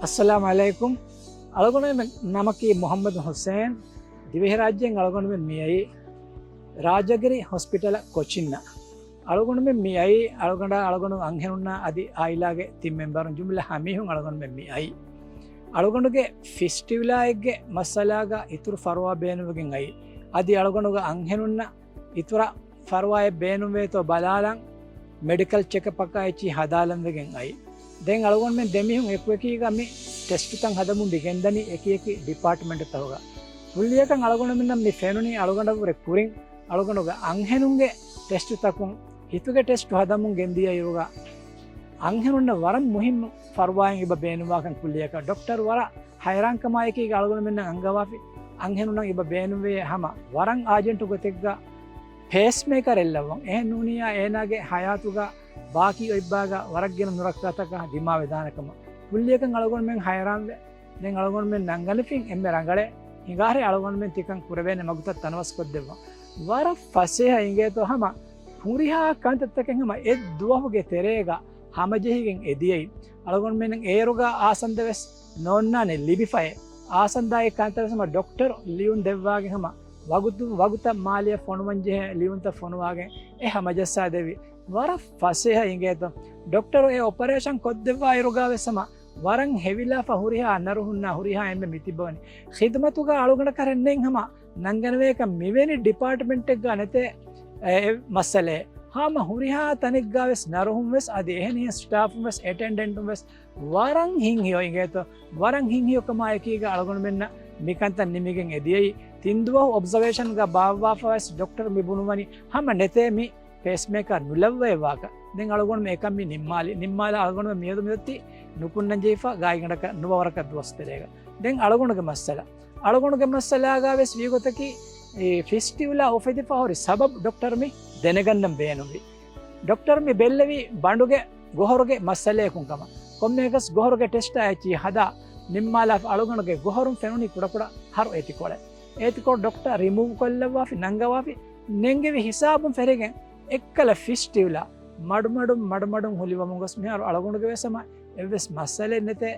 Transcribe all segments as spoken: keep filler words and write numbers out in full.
އައްސަލާމު ޢަލައިކުމް. އަޅުގަނޑުމެން ނަމަކީ މުޙައްމަދު ޙުސައިން. ދިވެހިރާއްޖޭން އަޅުގަނޑުމެން މިއައީ ރާޖަގިރި ހޮސްޕިޓަލަށް ކޯޗިންއަށް. އަޅުގަނޑުމެން މިއައީ އަޅުގަނޑާ އަޅުގަނޑު އަންހެނުންނާ އަދި އާއިލާގެ ތިން މެމްބަރުން ޖުމްލަ ހަ މީހުން އަޅުގަނޑުމެން މިއައީ. އަޅުގަނޑުގެ ފިސްޓިއުލާއެއްގެ މައްސަލާގަ އިތުރު ފަރުވާ ބޭނުންވެގެން އައީ. އަދި އަޅުގަނޑުގެ އަންހެނުންނަށް އިތުރަށް ފަރުވާއެއް ބޭނުންވޭތޯ ބަލާލަން، މެޑިކަލް ޗެކަޕަކާ އެއްޗިހި ހަދާލަން ވެގެން އައީ. ދެން އަޅުގަނޑުމެން ދެމީހުން އެކުއެކީގަ މި ޓެސްޓުތައް ހަދަމުން މި ގެންދަނީ އެކި އެކި ޑިޕާޓްމަންޓުތަކުގަ. ކުއްލިއަކަށް އަޅުގަނޑުމެންނަށް މި ފެނުނީ އަޅުގަނޑަށްވުރެ ކުރިން އަޅުގަނޑުގެ އަންހެނުންގެ ޓެސްޓުތަކުން ހިތުގެ ޓެސްޓު ހަދަމުން ގެންދިޔަ އިރުގަ، އަންހެނުންނަށް ވަރަށް މުހިއްމު ފަރުވާއެއް އެބަ ބޭނުންވާކަން ކުއްލިއަކަށް ޑޮކްޓަރު ވަރަށް ހައިރާންކަމާއެކީގަ އަޅުގަނޑުމެންނަށް އަންގަވާފި، އަންހެނުންނަށް އެބަ ބޭނުންވޭ ހަމަ ވަރަށް އާޖެންޓު ގޮތެއްގަ ޕޭސްމޭކަރެއް ލައްވަން. އެހެން ނޫނިއްޔާ އޭނާގެ ހަޔާތުގަ ބާކީ އޮތްބާގަ ވަރަށް ގިނަ ނުރައްކާތަކަށް ދިމާވެދާނެ ކަމަށް. ކުއްލިއަކަށް އަޅުގަނޑުމެން ހައިރާންވެ. ދެން އަޅުގަނޑުމެން ނަންގަނެފިން އެންމެ ރަނގަޅޭ، ހިނގާހެރޭ އަޅުގަނޑުމެން ތިކަން ކުރެވޭނެ މަގުތައް ތަނަވަސްކޮށްދެއްވަން. ވަރަށް ފަސޭހަ އިނގޭތޯ ހަމަ ހުރިހާ ކަންތައްތަކެއް ހަމަ އެއް ދުވަހުގެ ތެރޭގަ ހަމަޖެހިގެން އެދިޔައީ. އަޅުގަނޑުމެން އޭރުގަ އާސަންދަ ވެސް ނޯންނާނެ ލިބިފައޭ. އާސަންދާއި ކަންތައް ވެސް ހަމަ ޑޮކްޓަރު ލިޔުން ދެއްވާގެން ހަމަ ވަގުތު، ވަގުތަށް މާލެއަށް ފޮނުވަން ޖެހޭ ލިޔުންތައް ފޮނުވާގެން އެ ހަމަޖައްސާ ދެއްވި. ވަރަށް ފަސޭހަ އިނގޭތޯ. ޑޮކްޓަރު އެ އޮޕަރޭޝަން ކޮށްދެއްވާ އިރުގަ ވެސް ހަމަ ވަރަށް ހެވިލާފަ ހުރިހާ އަންނަރުހުންނާ ހުރިހާ އެންމެ މިތިއްބަވަނީ. ޚިދުމަތުގަ އަޅުގަނޑަކަށް ނެތް ހަމަ ނަންގަނެވޭކަށް މިވެނި ޑިޕާޓްމަންޓެއްގަ ނެތޭ އެ މައްސަލައެއް. ހަމަ ހުރިހާ ތަނެއްގަ ވެސް ނަރުހުން ވެސް އަދި އެހެނިހެން ސްޓާފުން ވެސް އެޓެންޑެންޓުން ވެސް ވަރަށް ހިތްހިޔޯ އިނގޭތޯ. ވަރަށް ހިތްހިޔޯކަމާ އެކީގަ އަޅުގަނޑުމެންނަށް މިކަންތައް ނިމިގެން އެދިޔައީ. ތިން ދުވަހު އޮބްޒަވޭޝަންގަ ބާއްވާފަ ވެސް ޑޮކްޓަރު މި ބުނުވަނީ ހަމަ ނެތޭ މި ޕޭސްމޭކަރ ނުލައްވައެއް ވާކަށް. ދެން އަޅުގަނޑުމެން އެކަން މި ނިންމާލި. ނިންމާލާ އަޅުގަނޑުމެން މިއަދު މިއޮތީ ނުކުންނަން ޖެހިފަ ގާތްގަނޑަކަށް ނުވަ ވަރަކަށް ދުވަސް ތެރޭގަ. ދެން އަޅުގަނޑުގެ މައްސަލަ. އަޅުގަނޑުގެ މައްސަލާގަ ވެސް ވީގޮތަކީ އެ ފިސްޓިއުލާ އުފެދިފަ ހުރި ސަބަބު ޑޮކްޓަރު މި ދެނެގަންނަން ބޭނުންވި. ޑޮކްޓަރު މި ބެއްލެވީ ބަނޑުގެ ގޮހޮރުގެ މައްސަލައަކުން ކަމަށް. ކޮންމެއަކަސް ގޮހޮރުގެ ޓެސްޓާ އެއްޗިހި ހަދާ ނިންމާލާފަ އަޅުގަނޑުގެ ގޮހޮރުން ފެނުނީ ކުޑަކުޑަ ހަރު އޭތިކޮޅެއް. އޭތިކޮޅު ޑޮކްޓަރު ރިމޫވް ކޮށްލައްވާފި، ނަންގަވާފި، ނެންގެވި ހިސާބުން ފެށިގެން އެއްކަލަ ފިސްޓިއުލާ މަޑުމަޑުން މަޑުމަޑުން ހުލިވަމުން ގޮސް މިހާރު އަޅުގަނޑުގެ ވެސް ހަމަ އެއްވެސް މައްސަލައެއް ނެތޭ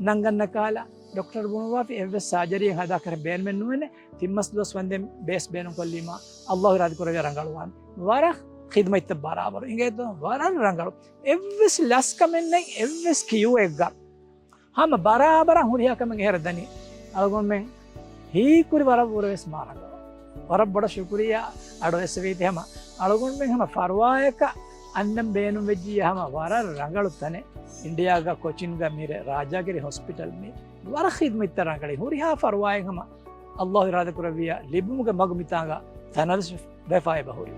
ނަންގަންނަ ކަހަލަ. ޑޮކްޓަރު ބުނުއްވާފި އެއްވެސް ސާޖަރީއެއް ހަދާކަށް ބޭނުމެއް ނުވޭނެ. ތިން މަސް ދުވަސް ވަންދެން ބޭސް ބޭނުންކޮށްލީމާ އައްލާހު އިރާދަކުރެއްވިއްޔާ ރަނގަޅުވާނެ. ވަރަށް ޚިދުމަތްތައް ބަރާބަރު އިނގޭތޯ ވަރަށް ރަނގަޅު. އެއްވެސް ލަސްކަމެއް ނެތް އެއްވެސް ކިޔޫއެއްގަ. ހަމަ ބަރާބަރަށް ހުރިހާ ކަމެއް އެހެރަ ދަނީ. އަޅުގަނޑުމެން ހީކުރި ވަރަށް ވުރެ ވެސް މާ ރަނގަޅު. ވަރަށް ބޮޑަށް ޝުކުރިއްޔާ އަޑު އެއްސެވީތީ ހަމަ އަޅުގަނޑުމެން ހަމަ ފަރުވާއަކަށް އަންނަން ބޭނުންވެއްޖިއްޔާ ހަމަ ވަރަށް ރަނގަޅު ތަނެއް. އިންޑިއާގަ ކޮޗިންގަ މިރޭ ރާޖާގިރި ހޮސްޕިޓަލް މީ ވަރަށް ޚިދުމަތްތައް ރަނގަޅީ. ހުރިހާ ފަރުވާއެއް ހަމަ އައްލާހު އިރާދަކުރެއްވިއްޔާ ލިބުމުގެ މަގު މިތާނގަ ތަނަވަސްވެފައި އެބަހުރި.